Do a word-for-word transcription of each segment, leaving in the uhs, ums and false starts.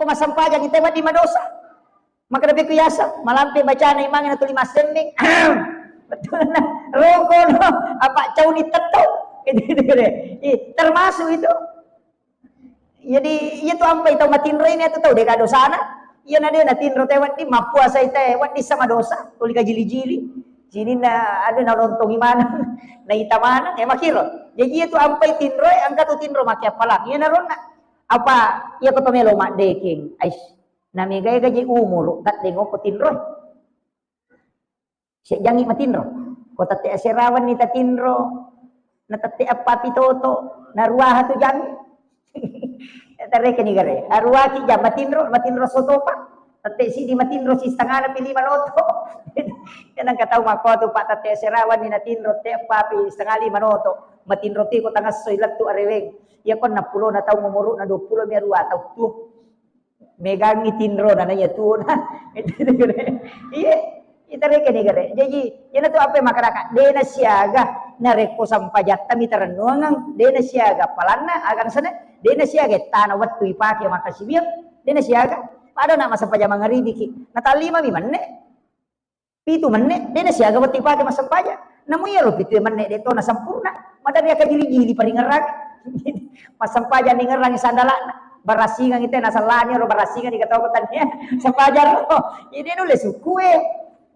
Ko massempajang ita wedding madosa. Makkeda peku yaseng, malampe bacana imangnge natuli massemmeng. Betulna, roko no, apa cauni tetto. Gitu, gitu deh. Ih, termasuk itu. Jadi, iya tu ampai tau matinro ini atau tau deka dosana. Iya na de natinro te wedding, mappuasai te wedding sama dosa, tuli kajili-jili. Sininna anu nalontongi maneng, naita maneng, eh, makiro. Jadi, iya tu ampai tinro, eh, engka tu tinro make appalang. Iya naronna. Apa iya ko to melo maddekeng? Ais, namega-ega je umuru, taddengoko tinro. Sejjangi matinro. Ko tette aserawanni tatinro, na tette appapi toto, na ruaha tu jangi. Tarekeni gare. Aruaki jang matinro, matinro sotopa. Tette sidi matinro si setengana pi lima loto. Iya nangka tau makko tu, Pak, tette aserawanni natinro, te appapi setengah lima noto. Matinro tiko tangassoi lettu areweng. Iya ko enam puluh na taung umuruna, dua puluh mi arua tau tu. Megangi tinrona, na iya tuona. Iya, ita rekeni gare. Jaji, iyana tu apa makkadaka, de nasiaga, narekko sampajatta mi tarennuangeng, de nasiaga palanna, aga nasana, de nasiaga tana wettu ipake makkasiwiang, de nasiaga. Pada na massempajang mangaribiki, na tallima mi menne. Pitu menne, de nasiaga wettu ipake massempajang. Namu iyaro pitu menne de to nasempurna. Maderri akajili-jili paringerrang. Massempajang ningerrangi sandalana. Barasingang ite nasellani ro, barasingang di katoko tania. Sempajang ro. Ini nulle sukue.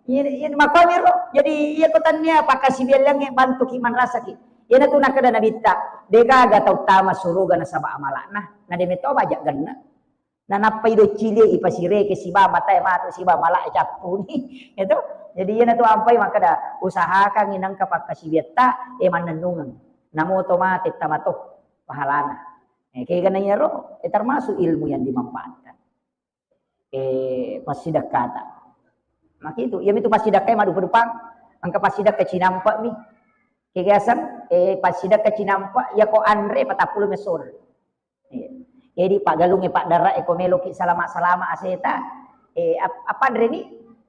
Ini, ini makomi ro. Jadi iya ko tania pakkasiwiang bantuki manrasaki. Iyana tu nakkeda Nabitta, de gaga tau tama suruga nasaba amala'na. Na de metto baja genna. Nanappai doccilie ipasireke siba matae matu siba malae cappuni. Itu. Jadi iyana tu ampai makkeda usahakangi nengka pakkasiwiatta, eh, mannennungeng. Namo to mate tamato pahalana. Eh, kegana iyaro, eh, termasuk ilmu yang dimanfaatkan. Eh, passidekkata. Makitu, iya mitu passidekkai maddupa-dupang. Engka passidekka cinampe mi. Kegaseng, eh, passidekka cinampe, iya ko anre patappulo messona. Iya. Jadi paggalungnge paddara e ko meloki salama-salama aseta, eh, ap-, apa anre ni?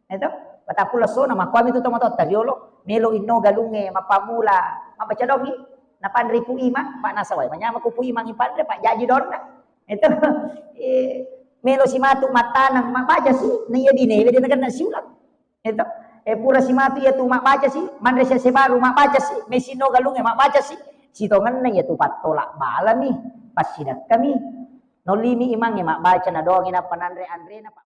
Itu, patappulo messona, makkuami tu tomatoatta riolo, melo inno galungnge mappammula, mabbaca dongi, napanre Pu Imang, Pak nasawai, manyama ku Pu Imang ipanre, Pak jaji donna. Itu, eh, melo si matu mattaneng, mabbaca si, na iya bine, wede nakenna siulang. Itu. Eh, pura si matu iya tu mabbaca si, manre sese baru mabbaca si, mesino galungnge mabbaca si, sitongenna iya tu pattolak balami, passidekkami. Nollimi imangnge mabbaca na doangi nappa nanre anrena, Pak.